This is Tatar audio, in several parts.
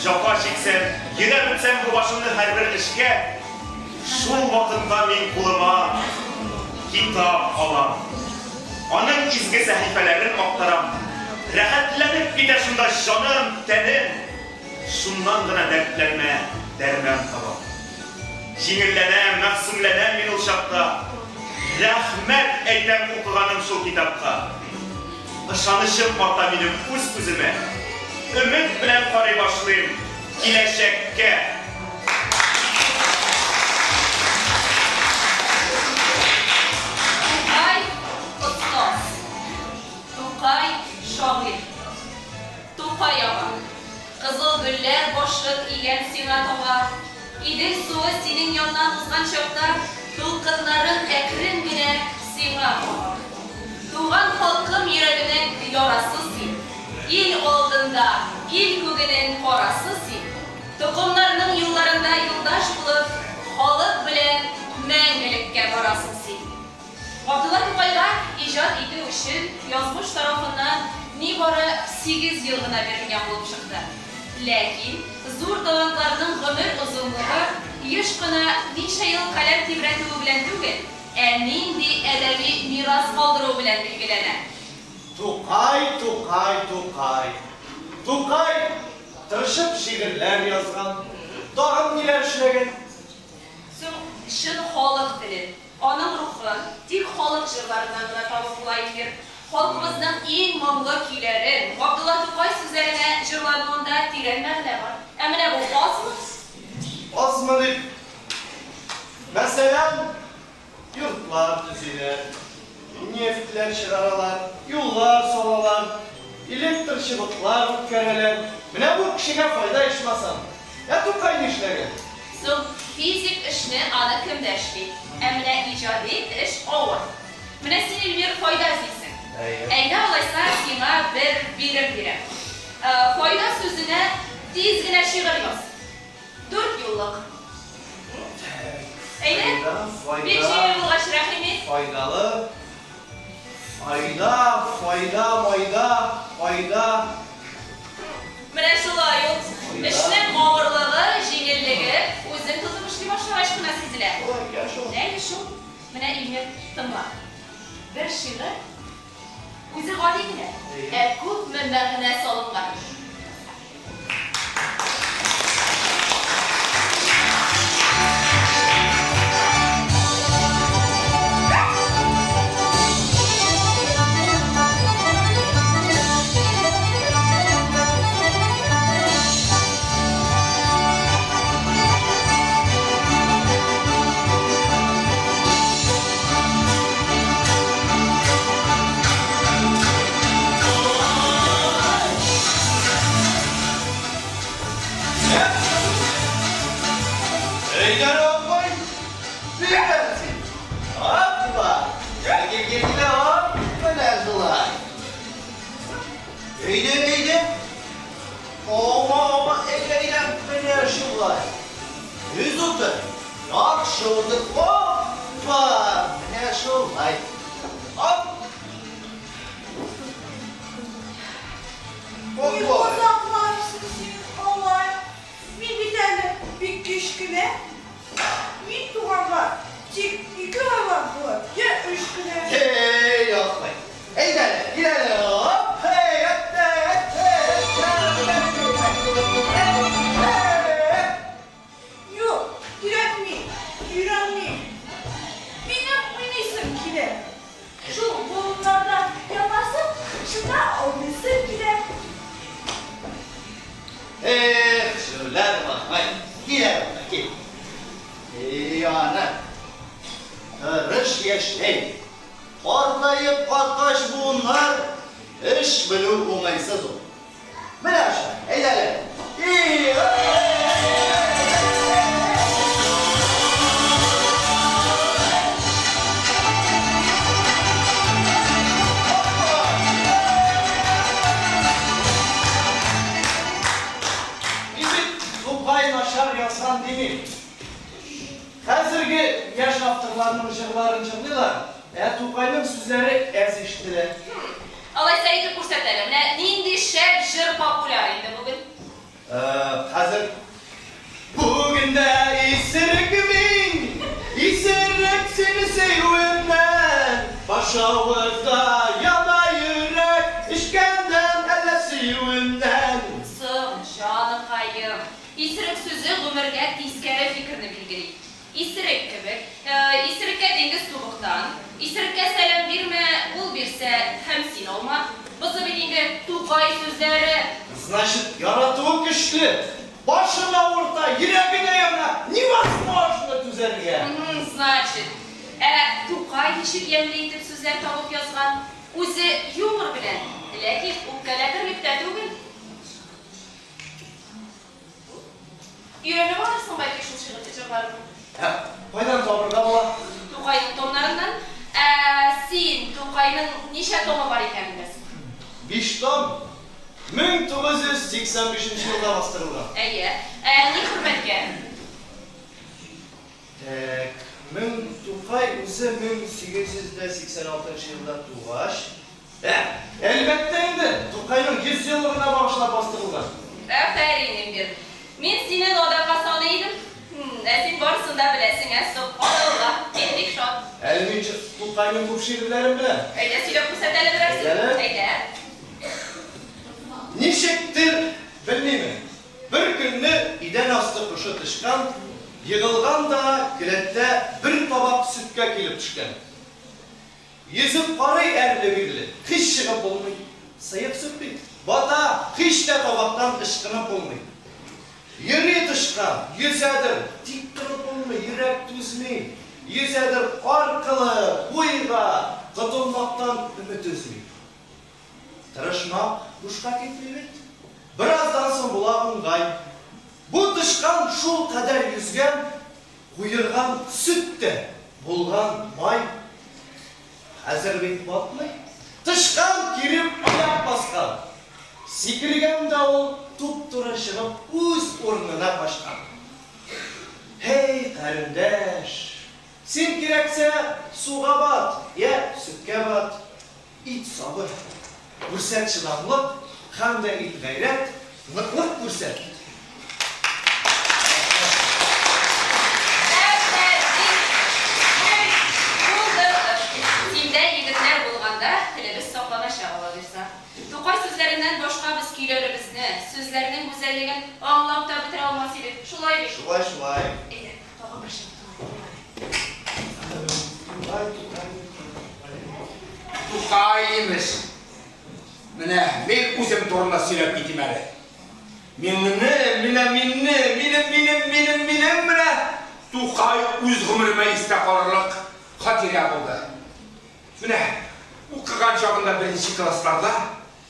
җәфа чиксәм, йөдәп бетсәм бу башымны һәрбер эшкә, шул вакытта мин кулыма китап алам. Аның изге сәхифәләрен актарам. Рәхәтләнеп китә шунда җаным, тәнем. Шуннан гына дәртләремә дәрман табам. Җиңелләнәм, мәгъсүмләнәм мин ул чакта. Рәхмәт әйтәм укыганым шул китапка. Ышанычым арта минем үз-үземә. Өмет белән карый башлыйм киләчәккә. Тукай, остаз. Тукай, шагыйрь. Тукай ага. Кызыл гөлләр башын игән сиңа таба. Идел суы синең яннан узган чакта Дулкыннарын әкрен генә сиңа кага. Туган халкым йөрәгенең ярасы син, Ил алдында, ил күгенең карасы син. Токымнарның юлларында юлдаш булып, Халык белән мәңгелеккә барасың син. Габдулла Тукайга иҗат итү өчен язмыш тарафыннан нибары сигез ел гына бирелгән булып чыкты. Ләкин зур талантларның гомер озынлыгы еш кына ничә ел каләм тибрәтүе белән түгел, ә нинди әдәби мирас калдыруы белән билгеләнә. Тукай, Тукай, Тукай. Тукай тырышып шигырьләр язган, тагын ниләр эшләгән? Соң, чын халык телен, аның рухын тик халык җырларыннан гына табып була, Илфир. Халкыбызның иң моңлы көйләрен Габдулла Тукай сүзләренә җырлануында тирән мәгънә бар. Ә менә бу азмы? Азмы дип, мәсәлән, йортлар төзиләр, нефтьләр чыгаралар, юллар салалар, электр чыбыклар үткәрәләр. Менә бу кешегә файда ичмасам. Ә Тукай нишләгән? Соң, физик эшне аны кем дә эшли. Ә менә иҗади эш авыр. Менә син, Эльмир, файда эзлисең. Әйе. Әйдә алайса, сиңа бер бирем бирәм. Файда сүзенә тиз генә шигырь яз. Дүрт юллык. Әйдә, бик җиңел булгач, рәхим ит. Файдалы. Файда, файда, майда, файда. Менә шулай ул. Эшнең авырлыгы, җиңеллеге үзең тотып эшли башлагач кына сизелә. Шулай икән шул. Әйе шул. Менә, Илмир, тыңла. Бер шигырь үзе гади генә, ә күпме мәгънә салынган. Әйдәр апай, бирәм син. Апа, кил, кил, кил, кил, оп, менә шулай. Әйдә, әйдә. Ама, ама, әйдә, әйдә, менә шулай. Төз утыр, яхшы утыр, опа, менә шулай. Оп. Ник Опа. озакларсың син алай? Мин бит әле бик кечкенә. Мин туганга тик ике айлап була, я өч кенә. Эй, апай. Әйдә әле, кил әле. Оп, эй, әп, әп, әп, әп, әп. Юк, кирәкми, өйрәнмим. Минем уйныйсым килә. Шул болыннарда ятасым, шунда ауныйсым килә. Эх, җүләр бабай, кил әле монда, кил. Эй, аны. Тырыш яшәй. Картаеп каткач буыннар, эш белү уңайсыз ул. Менә шулай, әйдә әле. И, оп, эй, эй, эй, эй, Мин бит Тукай начар язган димим. Хәзерге яшь авторларның җырларын җырлыйлар, ә Тукайның сүзләре әз ишетелә. Алайса әйтеп күрсәт әле, менә нинди шәп җыр популяр инде бүген? Хәзер бүген дә исерек мин, исерек сине сөюемнән. Баш авырта, яна йөрәк, эчкәннән әллә сөюемнән. Соң, җаныкаем, исерек сүзе гомергә тискәре фикерне билгели. Исерек кебек, исереккә диңгез тубыктан, исереккә сәлам бирмә, ул бирсә һәм син алма. Бусы бит инде Тукай сүзләре. Значит, яратуы көчле, башың авырта, йөрәгең яна, невозможно түзәргә. Значит, ә Тукай ничек ямьле итеп сүзләр табып язган? Үзе юмор белән, ләкин үпкәләтерлек тә түгел. Өйрәнеп алырсың бәлки шул шигырь җырларын. Ә кайдан табырга була? Тукайның томнарыннан. Ә син Тукайның ничә томы бар икәнен беләсең? 5 том. 1985 елда бастырылган. Әйе. Ә ни хөрмәткә? Так, мең Тукай үзе 1886 елда тугач, әлбәттә инде, Тукайның 100 еллыгына багышлап бастырылган. Афәрин, Эльмир. Мин сине наданга саный идем. Ә син барысын да беләсең, ә, сөбханалла. Мин бик шат. Әле мин Тукайның күп шигырьләрен беләм. Әйдә, сөйләп күрсәт әле берәрсен. Әйдә. Әйдә. Ничектер, белмимен. Бер көнне идән асты кошы тычкан егылган да келәттә бер табак сөткә килеп төшкән. Йөзеп карый әрле-бирле, һич чыгып булмый. Сыек сөт бит. Бата, һич тә табактан ычкынып булмый. Йөри тычкан, йөзәдер, тик торып булмый, йөрәк түзми. Йөзәдер аркылы, буйга, котылмактан өмет өзми. Тырышмак бушка китми бит. Бераздан соң була уңгай. Бу тычкан шул кадәр йөзгән, куерган сөт тә булган май. Хәзер бит батмый. Тычкан киреп аяк баскан. Сикергән дә ул туп-туры чыгып үз урынына качкан. Һей, карендәш, син кирәксә суга бат, я сөткә бат. Ит сабыр, күрсәт чыдамлык, һәм дә ит гайрәт, ныклык күрсәт. Синдә егетләр булганда телебез сакланачак, алла бирса. Тукай сүзләреннән башка без көйләребезне, сүзләрнең гүзәллеген аңлап та бетерә алмас идек. Шулай бит? Шулай, шулай. Әйдә, тагын бер шигырь тыңлыйк. Тукай, Тукай. Тукай имеш. Менә мин үзем турында сөйләп китим әле. Мине, менә мине, минем, минем, минем, минем менә Тукай үз гомеремә истә калырлык хатирә булды. Менә укыган чагында беренче классларда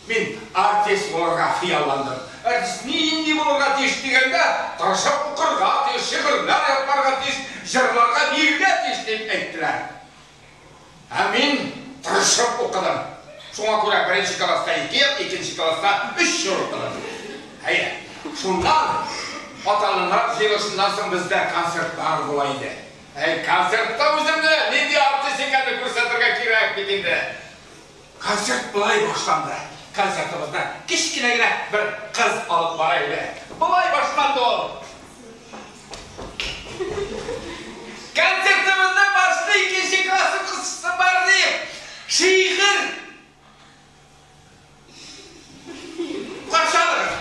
мин артист булырга хыялландым. Артист нинди булырга тиеш дигәндә, тырышып укырга тиеш, шигырьләр ятларга тиеш, җырларга, биергә тиеш дип әйттеләр. Ә мин тырышып укыдым. Шуңа күрә беренче класста 2 ел, икенче класста 3 ел укыдым. Әйе, шуннан ата-аналар җыелышыннан соң бездә концертлар була иде. Әй, концертта үземне нинди артист икәнне күрсәтергә кирәк бит инде. Концерт былай башланды. Концертыбызда кечкенә генә бер кыз алып бара иде. Былай башланды ул. Концертыбызны башлый икенче класс укучысы бар дип, шигырь каршы алыгыз.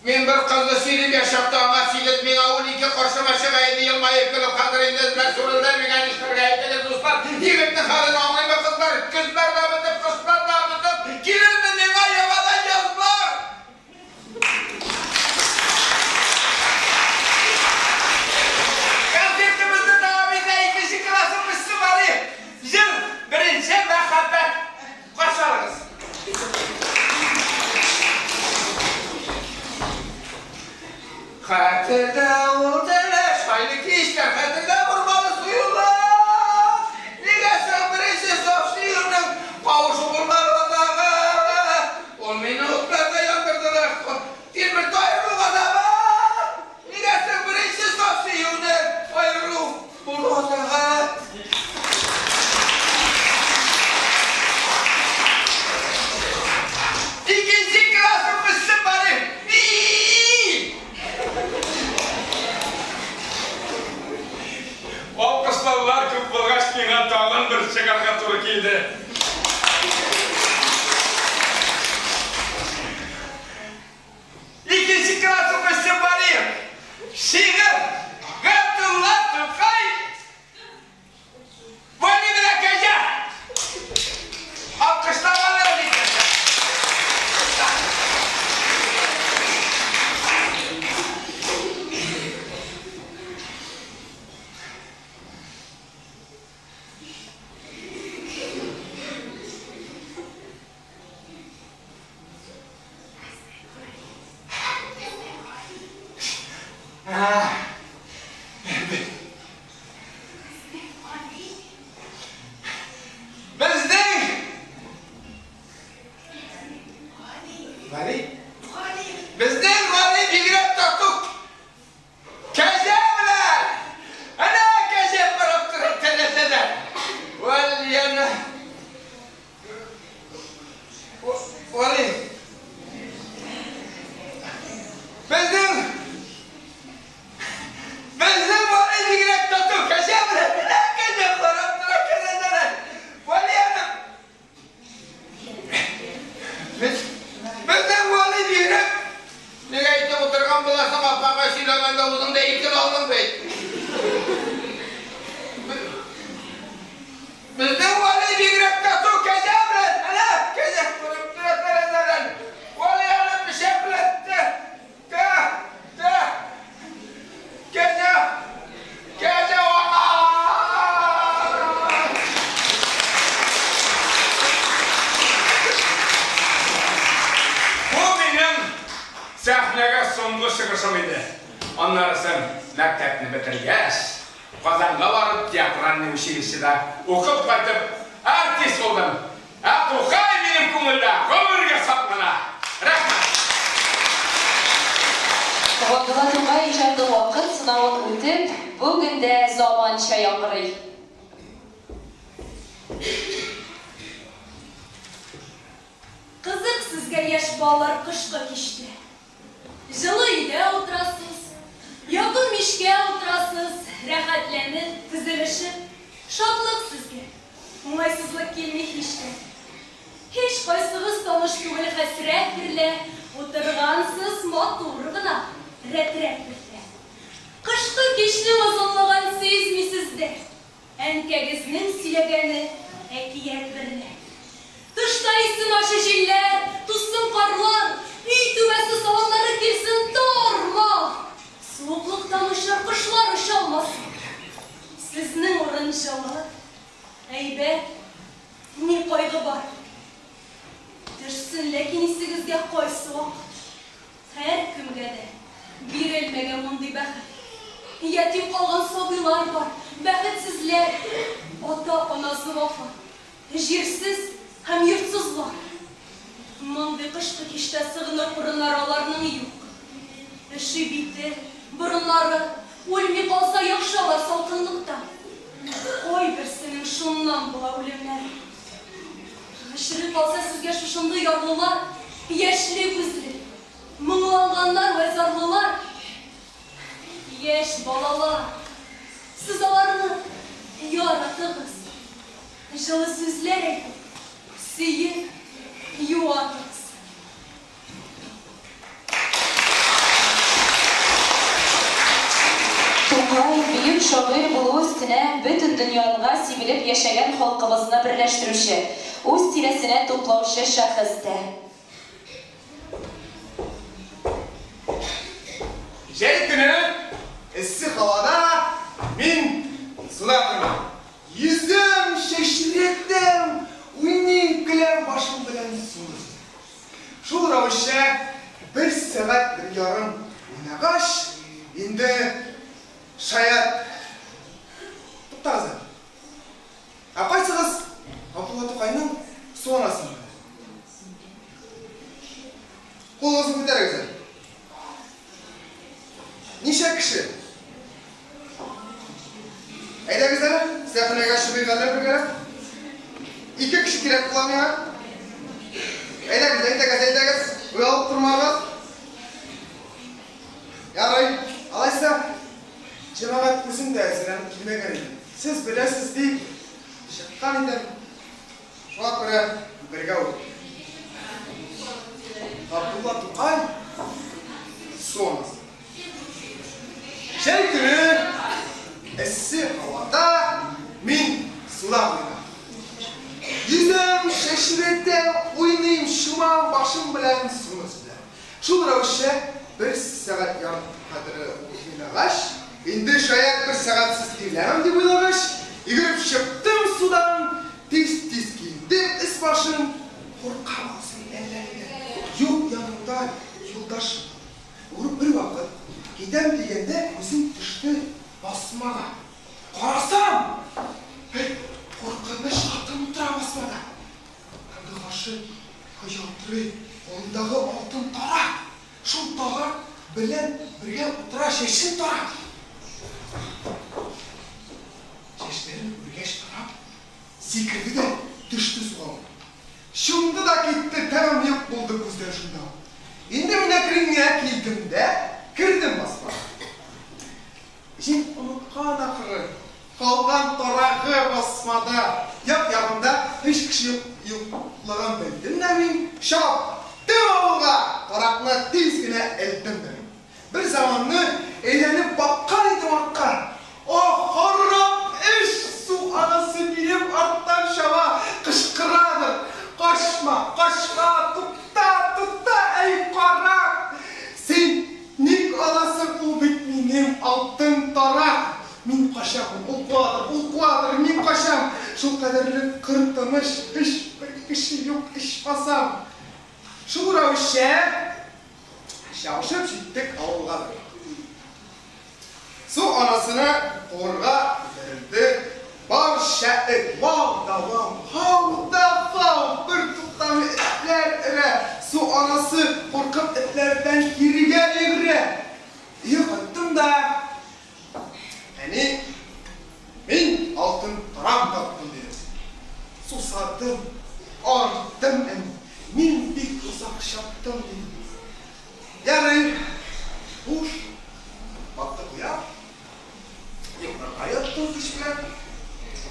Мин бер кызны сөйлим яшәп аңа 8, миңа 12 каршыма чыга иде, елмаеп көлеп, хәзер инде эзләр сүрелдер, миңа нишләргә әйтегез, дуслар? Егетнең хәлен аңлыймы кызлар? Көзләр дә бетеп, кышлар да бетеп, килерме миңа яңадан язлар? Концертыбызны дәвам итә икенче класс укучысы Бари. Җыр беренче мәхәббәт. Каршы алыгыз. Хәтердә ул теләш, шайлы кичләр, хәтердә урманы суюлар. Нигә соң беренче саф сөюнең кавышу булмады азагы? Ул мине утларда яндырдылар, тимер аерылу газабы. Нигә соң беренче саф сөюнең аерылу булу азагы? Безнең Гали. Безнең Гали бигрәк тату кәҗә белән. Әнә кәҗә карап тора тәрәзәдән. Вәлияне. Вали. Безнең Вали бигрәк тату кәҗә белән. Әнә кәҗә карап тора тәрәзәдән. Вәлияне. Безнең Вали бигрәк. Нигә әйтеп утырган буласың, апаңа сөйләгәндә үзең дә икен алдың бит. Безнең Вали бигрәк тату кәҗә белән. Әнә кәҗә күреп тора тәрәзәдән. Вали аны пешә белән. Тә, тә. Кәҗә. Кәҗә Бу минем сәхнәгә соңгы чыгышым иде. Аннарысын мәктәпне бетергәч, Казанга барып театральный училищеда укып кайтып, артист булдым. Ә Тукай минем күңелдә гомергә саклана. Рәхмәт. Габдулла Тукай иҗаты вакыт сынавын үтеп, бүген дә заманча яңгырый. Кызык сезгә яшь балалар кышкы кичтә. Җылы өйдә утырасыз, якын мичкә утырасыз, рәхәтләнеп, тезелешеп. Шатлык сезгә, уңайсызлык килми һич тә. Һич кайсыгыз таныш түгел хәсрәт берлә, утыргансыз матур гына, рәт-рәт берлә. Кышкы кичнең озынлыгын сизмисез дә. Әнкәгезнең сөйләгәне әкият берлә. Тышта иссен ачы җилләр, тузсын карлар, өй түбәсе саламнары килсен тар-мар. Суыклыктан очар кошлар оча алмасын. Сезнең урын җылы, әйбәт, ни кайгы бар? Төшсен ләкин исегезгә кайсы вакыт. Һәркемгә дә бирелмәгән мондый бәхет. Ятим калган сабыйлар бар, бәхетсезләр, ата-анасы вафат, җирсез һәм йортсызлар. Мондый кышкы кичтә сыгыныр урыннары аларның юк. Өши бите, борыннары, үлми калса яхшы алар салкынлыктан. Кайберсенең шуннан була үлемнәре. Очрый калса сезгә шушындый ярлылар, яшьле күзле, моңланганнар вә зарлылар, яшь балалар, сез аларны яратыгыз, җылы сүзләр әйтеп, сөеп, юатыгыз. Тукай, бөек шагыйрь булуы өстенә, бөтен дөньянга сибелеп яшәгән халкыбызны берләштерүче, үз тирәсенә туплаучы шәхес тә. Җәй көне эссе һавада мин суда коенам. Йөзәм, чәчрәтәм, уйныйм, көләм, башым белән суны сөзәм. Шул рәвешчә бер сәгать бер ярым уйнагач, инде шаять туктагыз әле. Ә кайсыгыз Габдулла Тукайның Су анасын белә? Кулыгызны күтәрегез әле. Ничә кеше? Әйдәгез әле, сәхнәгә чыгыйк әле бергәләп. Ике кеше кирәк була миңа. Әйдәгез, әйдәгез, әйдәгез. Оялып тормагыз. Ярый, алайса, җәмәгать үзем дә әзерләнеп килмәгән идем. Сез беләсез дип чыккан идем. Шуңа күрә бергә үк. Габдулла Тукай Су анасы. Җәй көне эссе һавада мин суда коенам. Йөзәм, чәчрәтәм, уйныйм, чумам, башым белән суны сөзәм. Шул рәвешчә бер сәгать ярым кадәре уйнагач, инде шаять бер сәгатьсез тирләмәм дип уйлагач, йөгереп чыктым судан, тиз-тиз киендем өс-башым, куркам абзый әллә нидән, юк янымда юлдашым. Бервакыт Китәм дигәндә күзем төште басмага. Карасам, бер куркыныч хатын утыра басмада. Кандыгашы ялтырый, кулындагы алтын тарак. Шул тарак белән бергә утыра чәчен тарап. Чәчләрен күргәч тарап, сикерде дә төште суга. Чумды да китте, тәмам юк булды күздән шунда. Инде мин әкрен генә килдем дә, кердем басмага. Җил оныткан ахры, калган тарагы басмада. Як-ягымда һич кеше юклыгын белдем дә мин, чаптым авылга, таракны тиз генә элдем дә мин. Бер заманны әйләнеп баккан идем артка, Ах, харап эш! Су анасы минем арттан чаба, кычкырадыр, Качма, качма, тукта, тукта, әй карак! Син ник аласың, ул бит минем алтын тарак! Мин качам, ул куадыр, ул куадыр, мин качам! Шул кадәрле кыр тыныч, һичбер кеше юк ичмасам! Шул рәвешчә чабышып җиттек авылга бер. Су анасына куырга күтәрелде барча эт, вау да вау, һау да һау, бер туктамый этләр өрә, су анасы куркып этләрдән кирегә йөгерә. Өйгә кайттым да, әни, мин алтын тарак таптым, дидем. Сусадым, арыттым, әни, мин бик озак чаптым, дидем. Ярый, хуш, батты кояш, йокларга яттым кич белән.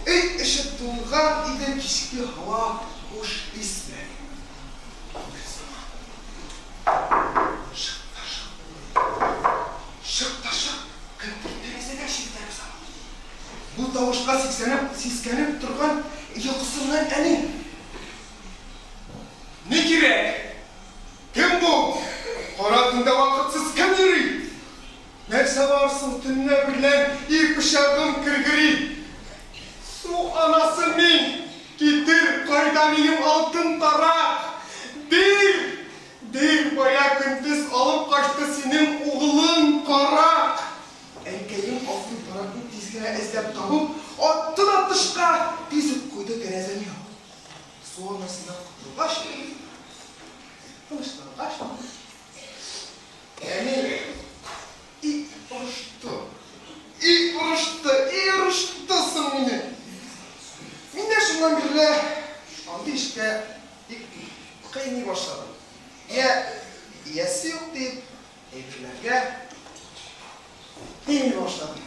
Өй эче тулган иде кичке һава хуш ис белән. Берзаман шык та шык булды. Шык та шык кемдер тәрәзәгә чиртә берзаман. Бу тавышка сиксәнеп, сискәнеп торган йокысыннан әни. Ни кирәк? Кем бу? Кара төндә вакытсыз кем йөри? Нәрсә бар соң төнлә берлән и пычагым кергери? Су анасы мин! Китер, кайда минем алтын тарак? Бир! Бир, бая көндез алып качты синең углың, карак! Әнкәем алтын таракны тиз генә эзләп табып, атты да тышка, тиз үк куйды тәрәзәне ябып. Су анасыннан котылгач, тынычлангач, әни и орышты, и орышты, и орышты соң мине. Мин дә шуннан бирле андый эшкә бик кыйный башладым. Йә иясе юк дип, әйберләргә тими башладым.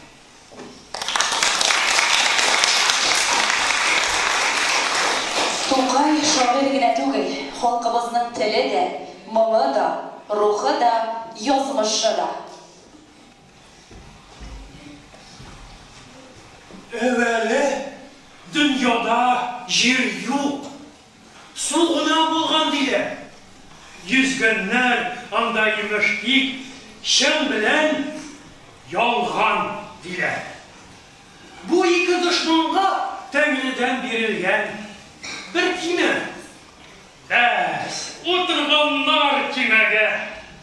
Тукай шагыйрь генә түгел, халкыбызның теле дә, моңы да, рухы да, язмышы да. Әүвәле дөньяда җир юк, су гына булган, диләр. Йөзгәннәр анда, имеш, тик чын белән ялган, диләр. Бу ике дошманга Тәңредән бирелгән бер кимә. Бәс, утырганнар кимәгә,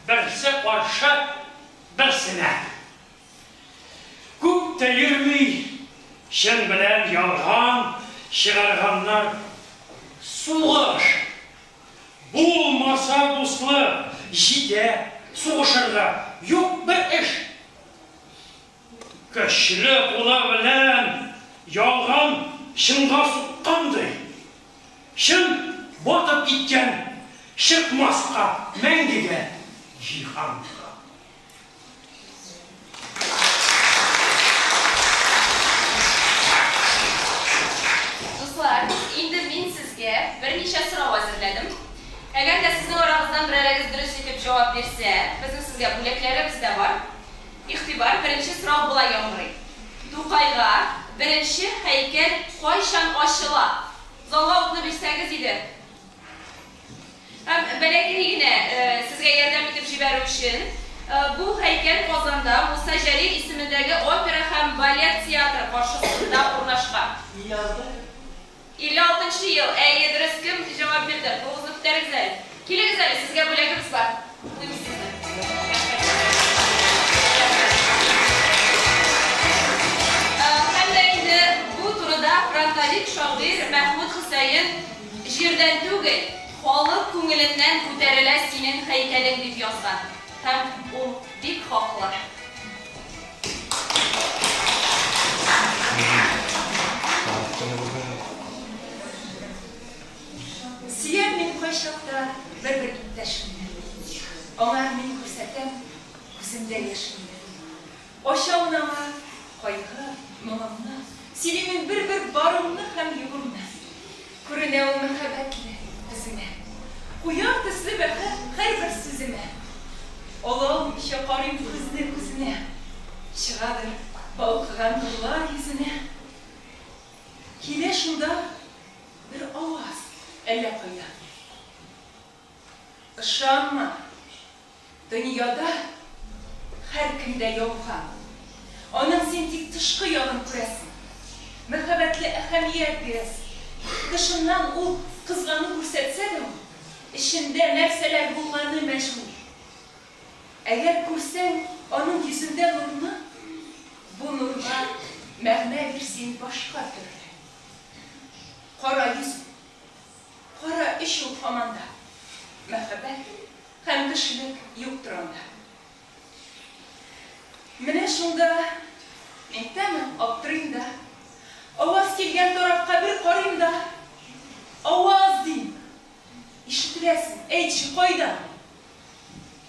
берсе каршы берсенә. Күп тә йөрми, чын белән ялган чыгарганнар. Сугыш! Булмаса дуслык, җитә сугышырга, юк бер эш. Көчле кулы белән ялган чынга суккан, ди. Чын батып киткән, чыкмаска мәңгегә җиһанга. Дуслар, инде мин сезгә берничә сорау әзерләдем. Әгәр дә сезнең арагыздан берәрегез дөрес итеп җавап бирсә, безнең сезгә бүләкләребез дә бар. Игътибар, беренче сорау болай яңгырый. Тукайга беренче һәйкәл кайчан ачыла? Залга утны бирсәгез иде. Һәм бәләкәй генә сезгә ярдәм итеп җибәрү өчен, бу һәйкәл Казанда Муса Җәлил исемендәге опера һәм балет театры каршысында урнашкан. 56 нчы ел. Әйе, дөрес. Кем җавап бирде? Кулыгызны күтәрегез әле. Килегез әле, сезгә бүләгебез бар. Котлыйбыз сезне. Рәхмәт. Таҗик шагыйрь Мәхмүд Хөсәен җирдән түгел, халык күңеленнән күтәрелә синең һәйкәлең дип язган. Һәм ул бик хаклы. Сөям мин кайчакта бер-бер иптәшемне. Аңа мин күрсәтәм күземдә яшемне. Ачамын аңа кайгы, моңымны, сөйлимен бер-бер барымны һәм югымны. Күренә ул мәхәббәтле күземә. Куяр төсле бәха һәрбер сүземә. Ала алмыйча карыйм күзне күзенә. Чыгадыр балкыган нурлар йөзенә. Килә шунда бер аваз әллә кайдан. Ышанма, дөньяда һәркемдә ялган. Аның син тик тышкы ягын күрәсең. Мәхәббәтле әһәмият бирәсең. Тышыннан ул кызгану күрсәтсә дә ул, эчендә нәрсәләр булганы мәҗһүл. Әгәр күрсәң аның йөзендә нурны, бу нурга мәгънә бир син башка төрле. Кара йөз ул, кара эч ул һаман да. Мәхәббәт һәм кешелек юктыр анда. Менә шунда мин тәмам аптырыйм да, аваз килгән тарафка бер карыйм да, аваз дим! Ишетеләсең, әйтче, кайдан?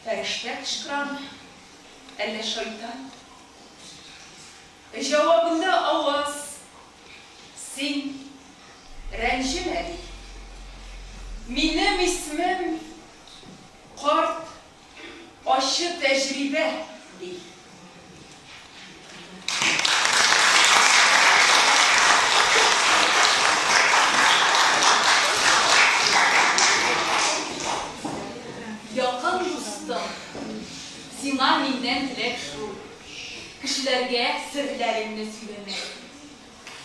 Фәрештә кычкырамы, әллә шайтан? Җавабында аваз, Син рәнҗемә, ди. Минем исмем карт ачы тәҗрибә, ди. Якын дустым, сиңа миннән теләк шул, кешеләргә серләреңне сөйләмә.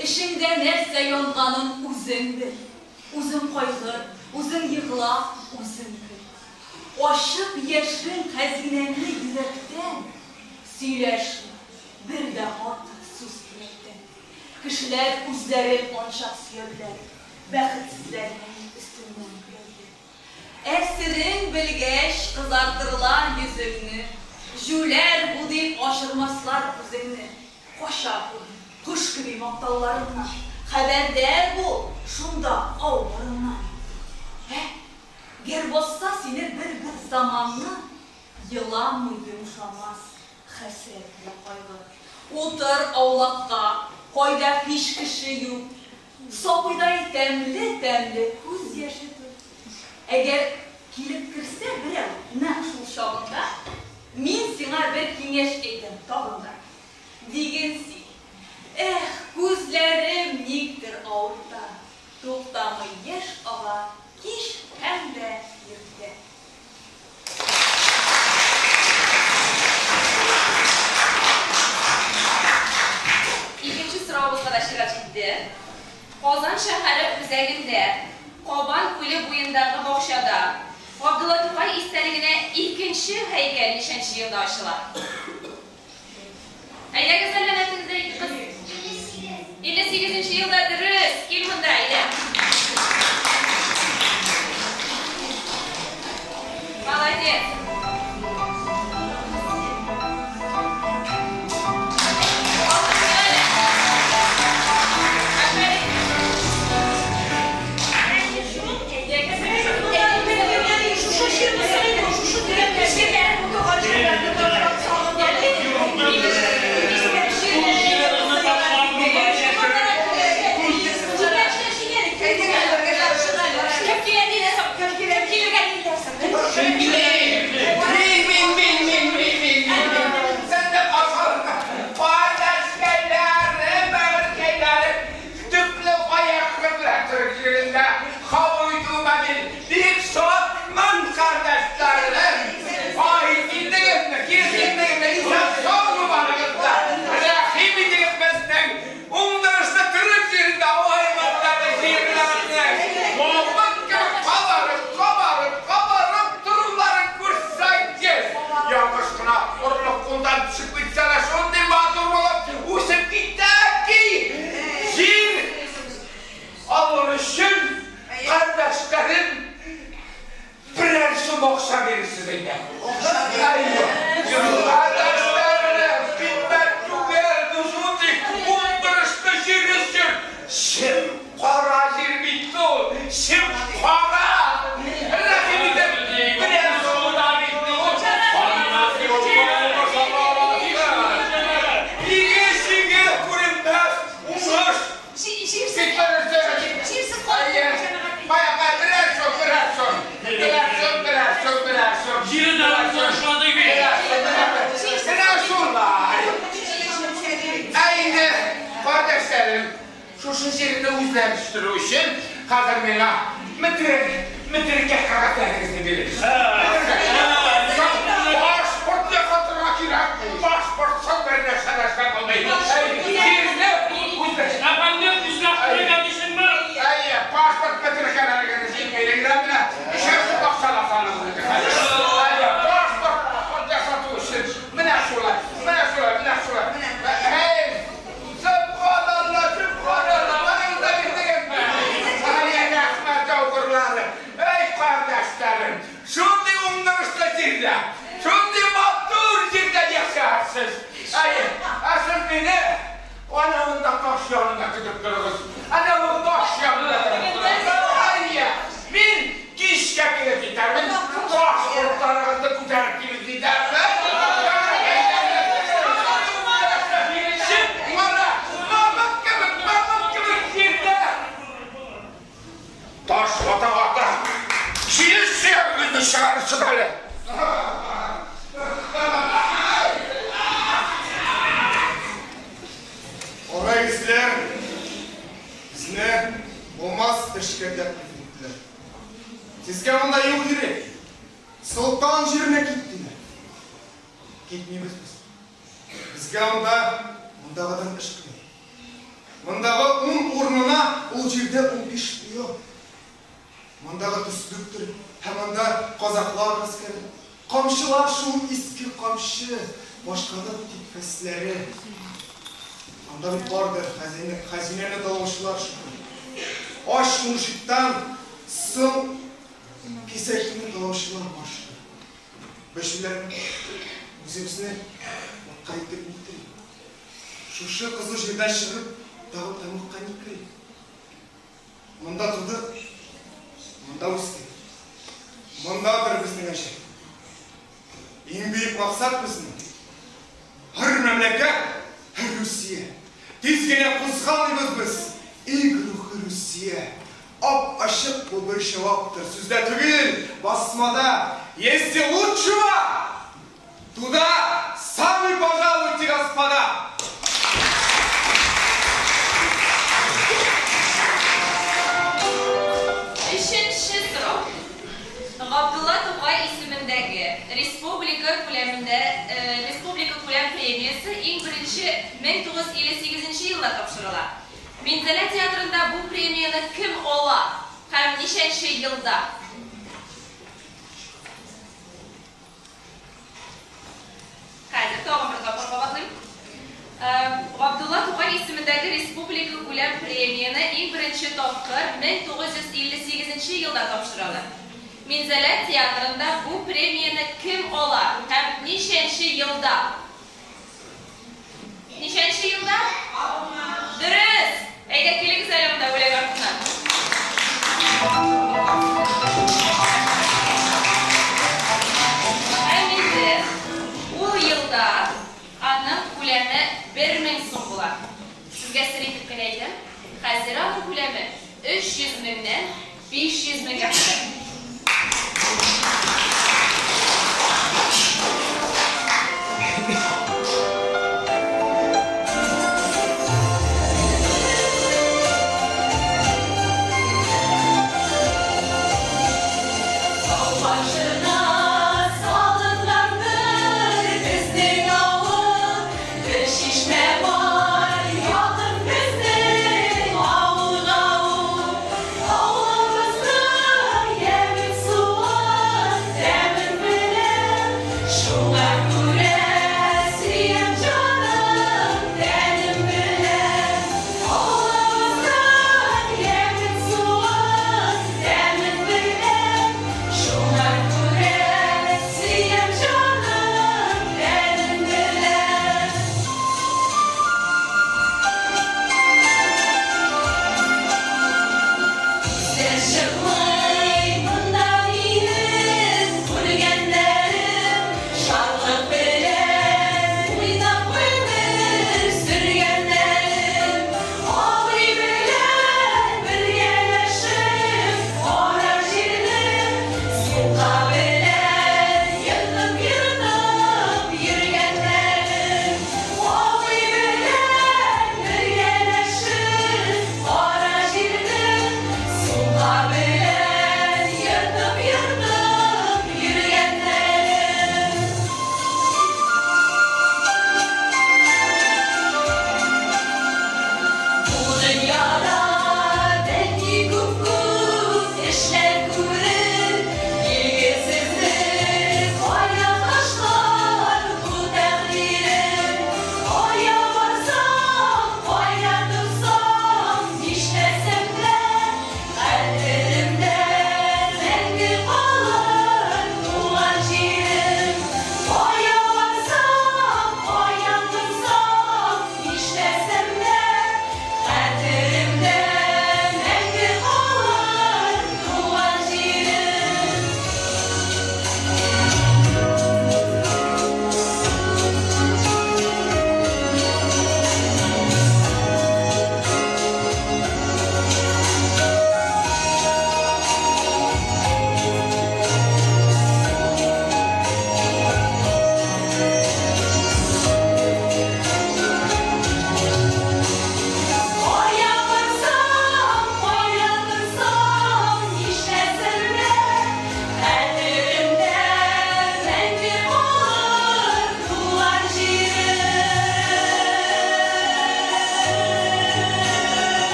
Эчеңдә нәрсә янганын үзең бел. Үзең кайгыр, үзең егла, үзең көл. Ачып яшерен хәзинәңне йөрәктән, сөйләшмә бер дә артык сүз кирәктән. Кешеләр үзләрен анчак сөярләр, бәхетсезләрнең өстеннән көләрләр. Ә серең белгәч, кызартырлар йөзеңне, җүләр бу дип ачырмаслар күзеңне. Кача күр, кош кеби мактауларыңнан, хәбәрдар бул шунда ау барыннан. Ә гәр басса сине бер-бер заманны, еламый йомшамас хәсрәт вә кайгы. Утыр аулакка, кайда һич кеше юк, сабыйдай тәмле-тәмле күз яше түк. Әгәр килеп керсә берәү нәкъ шул чагында, мин сиңа бер киңәш әйтәм тагын да. Диген син. Эх, күзләрем никтер авырта, туктамый яшь ага кич һәм дә иртә. Икенче соравыбызга да чират җитте. Казан шәһәре үзәгендә, Кабан күле буендагы бакчада Габдулла Тукай истәлегенә икенче һәйкәл ничәнче елда ачыла? Әйдәгез әллә нәрсәгез әйтте кыз. 58. 58 елда дөрес. Кил монда, әйдә. Молодец. Шушы җирне үзләштерү өчен хәзер миңа метрик, метрикә кәгазьләрегезне бирегез. Пашпорт ясатырга кирәк. Пашпортсыз бер нәрсә дә эшләп булмый. Җирне үзләштерү. Әфәндем, үзләштерергә дисеңме? Әйе, пашпорт метрикәләрегезне җиңмәйләр менә. Ничә сум акча аласың? Әйе, пашпорт ясату өчен менә шулай, менә шулай, менә шулай. Әй, сөбханалла, сөбханалла, барыгыз да бирдегезме? Әй, рәхмәт яугырлары. Әй, кардәшләрем, шундый уңдырышлы җирдә, шундый матур җирдә яшәрсез. Әй, ә сез мине ана монда таш янында көтеп торыгыз. Әнә ул таш янында көтеп торыгыз. Әйе, мин кичкә килеп җитәрмен. Пашпортларыгызны күтәреп килеп җитәрмен. Мамык кебек, мамык кебек җирдә. Таш вата-вата. Чиеш сөягегезне чыгарырсыз әле. Кара йөзләр безне булмас эшкә тәклиф иттеләр. Сезгә монда юк ирек. Солтан җиренә кит диләр. Китмибез без. Безгә анда мондагыдан эш кыен. Мондагы 10 урынына ул җирдә 15 пион. Мондагы төслектер һәм анда казаклар гаскәре. Камчылар шул иске камчы, башканың тик фәсләре. Анда бит бардыр хәзинә, хәзинәне талаучылар шикелле. Ач мужиктан соң кисәкне талаучылар бар шикелле. Без үзебезне утка итеп нитрик. Шушы кызыл җирдән чыгып, тагын тәмугка никрик. Монда тудык, монда үстек. Мондадыр безнең әҗәл. Иң бөек максат безнең. Һәр мәмләкәт, һәр Русия. Тиз генә кузгалыйбыз без. Иг рухы Русия. Ап-ачык бу бер җаваптыр. Сүздә түгел, басмада. Если лучшего, туда сами пожалуйте, господа. Өченче сорау. Габдулла Тукай исемендәге республика күләмендә республика күләм премиясе иң беренче 1958 елда тапшырыла. Минзәлә театрында бу премияне кем ала һәм ничәнче елда? Хәзер тагын бер тапкыр кабатлыйм. Габдулла Тукай исемендәге республика күләм премияне иң беренче тапкыр 1958 елда тапшыралар. Минзәлә театрында бу премияне кем ала һәм ничәнче елда? Ничәнче елда? Дөрес! Әйдә килегез әле монда бүләк артыннан. Һәм инде ул елда аның күләме 1000 сум була. Сезгә сер итеп кенә әйтәм, хәзер аның күләме 300 меңнән 500 меңгә кадәр.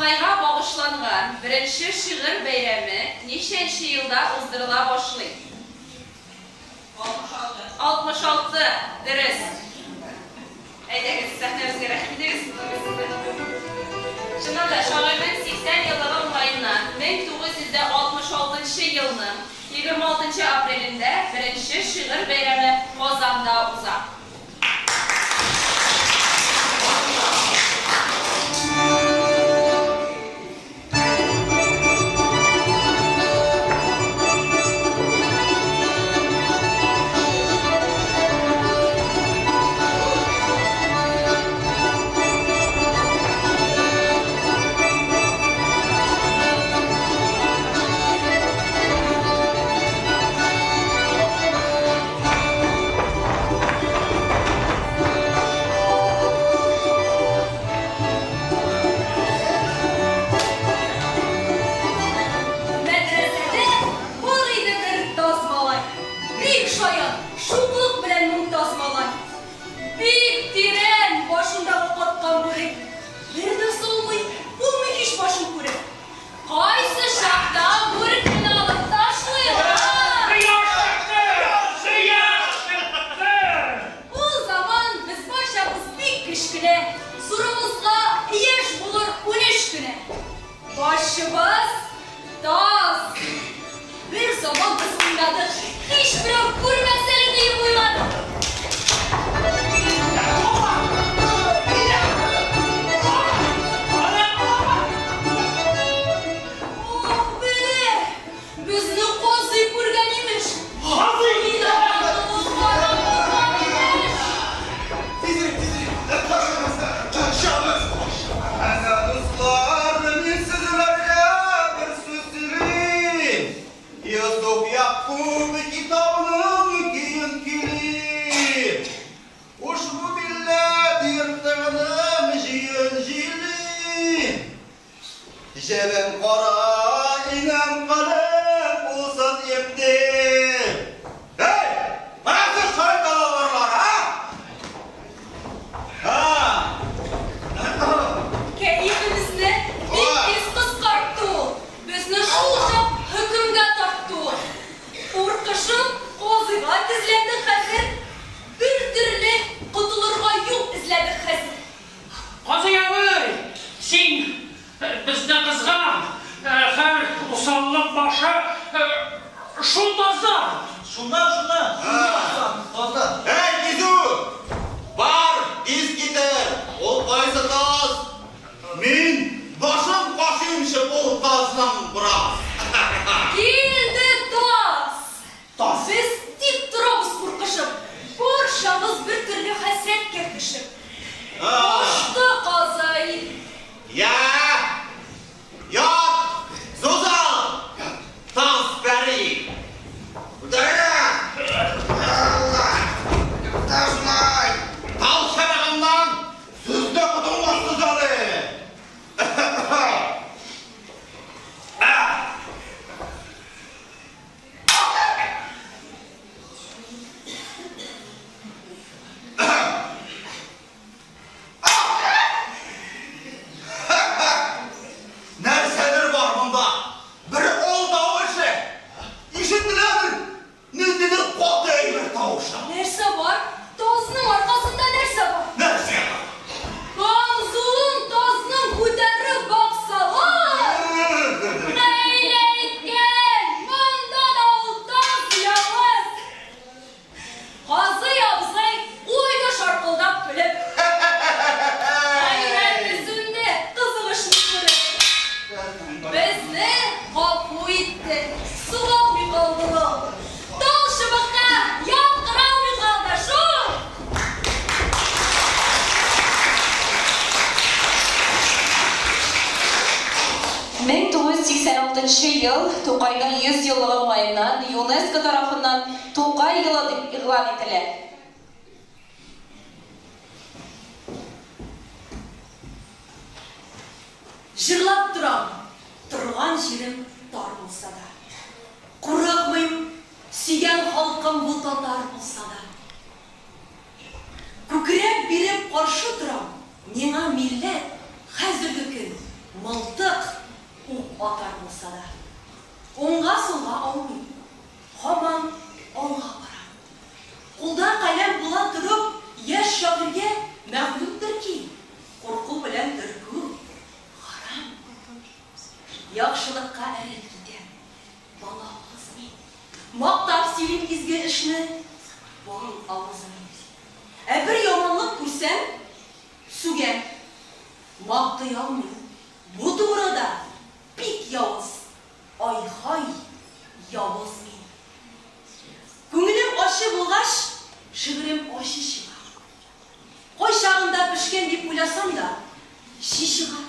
Тукайга багышланган беренче шигырь бәйрәме ничәнче елда уздырыла башлый? 66. Дөрес. Әйдәгез, сәхнәбезгә рәхим итегез. Чыннан да, шагыйрьнең 80 еллыгы уңаеннан 1966 елның 26 апрелендә беренче шигырь бәйрәме Казанда уза. Мәдрәсәдә бар иде бер таз малай. Бик шаян, шуклык белән мумтаз малай. Бик тирән башындагы каткан бүрек. Бер дә салмый, булмый һич башын күреп. Кайсы чакта бүрекне алып ташлыйлар? Кояш чыкты! Кояш чыкты! Ул заман без барчабыз бик кечкенә, зурыбызга яшь булыр 13 кенә. Башыбыз таз. Бер заман без уйнадык, һич берәү күрмәс әле диеп уйладык. Ох, белә, безне казый күргән имеш. Казый! Инанмадыгыз, карап торган имеш. Тизрәк, тизрәк! Качабыз, качабыз! Әнә дуслар, мин сезләргә бер сүз сөйлим. Йосыф Якуб китабының көен көйлим. Ушбу милләт ертыгының җыен җилим. Җебем кара, инәм каләм булсын имдим. Эй, менә сез шайталаларлар, а? Ха! Кәефебезне бик тиз кыскартты ул. Безне шул чак хөкемгә тартты ул. Куркышып, казыйга тезләндек хәзер. Бер төрле котылырга юл эзләдек хәзер. Казый абый, син безне кызган, һәр усаллык башы шул тазда. Шуннан, шуннан, шуннан, таздан. Эй, кизү! Бар, тиз китер! Ул кайсы таз? Мин башын кашыймчы ул тазның бераз. Килде таз. Таз. Без тик торабыз куркышып. Барчабыз бер төрле хәсрәткә төшеп. Кушты казый. Я! Ят! Зузал! Таз пәри! Үтерергә! Алла! Ташлай! Тал чабагыннан сез дә котылмассыз әле! Нәрсәдер бар монда. Бер алдау эше. Ишетеләдер. Ниндидер каты әйбер тавышы. Нәрсә бар? Тазның аркасында нәрсә бар? Нәрсә бар? Камзулын тазның күтәреп баксалар, хәйлә иткән, монда да ул таз явыз. Казый абзый куйды шаркылдап көлеп. Гайрәте сүнде, кызык эшне күреп. Безне гафу итте, сугылмый калды ул. Тал чыбыкка яткыралмый калды шул. 1986 ел Тукайның 100 еллыгы уңаеннан ЮНЕСКО тарафыннан Тукай елы дип игълан ителә. Җырлап торам, торган җирем тар булса да. Курыкмыйм, сөйгән халкым бу татар булса да. Күкрәк биреп каршы торам, миңа милләт хәзерге көн Мылтык, ук атар булса да. Уңга-сулга аумыйм, һаман алга барам. Кулда каләм була торып, яшь шагыйрьгә мәгълүмдер ки, курку белән өркү, харам. Яхшылыкка эреп китәм, бала авыз мин. Мактап сөйлим изге эшне, бал авыз мин. Ә бер яманлык күрсәм, сүгәм. Мактый алмыйм. Бу тугрыда бик явыз, ай-һай, явыз мин. Күңелем ачы булгач, шигырем ачы чыга. Кайчагында пешкән дип уйласам да, чи чыга.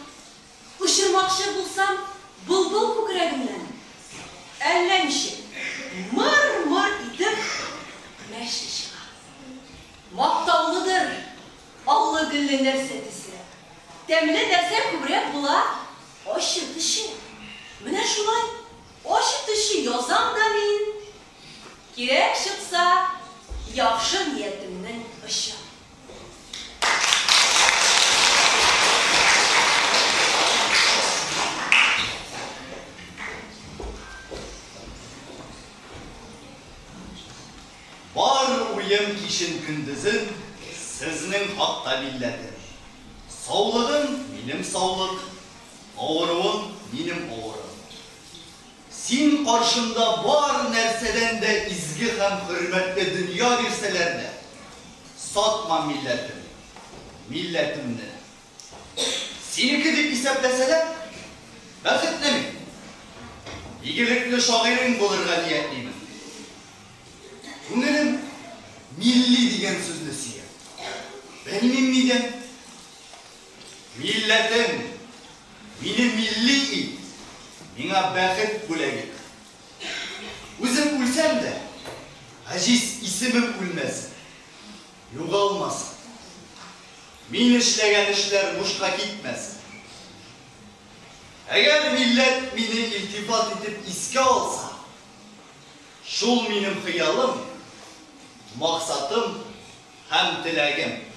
Очырмакчы булсам, былбыл күкрәгемнән, әллә ничек, мыр-мыр итеп, мәче чыга. Мактаулыдыр аллы-гөлле нәрсә төсе. Тәмле нәрсә күбрәк була ачы төче. Менә шулай ачы төче язам да мин, кирәк чыкса, яхшы ниятемнең очы. Бар уем кичен-көндезен сезнең хакта, милләтем. Саулыгың, минем саулык, авыруың, минем авыру. Син каршымда бар нәрсәдән дә изге һәм хөрмәтле дөнья бирсәләр дә, сатмам милләтем, милләтемне. Синеке дип исәпләсәләр, бәхетле мин. Игелекле шагыйрең булырга ниятлимен. Күңелем милли дигән сүзне сөя. Белмим нидән. Милләтем, мине милли ит, миңа бәхет бүләк ит. Үзем үлсәм дә, гаҗиз исемем үлмәсен, югалмасын. Мин эшләгән эшләр бушка китмәсен. Әгәр милләт мине илтифат итеп искә алса, шул минем хыялым, максатым һәм теләгем.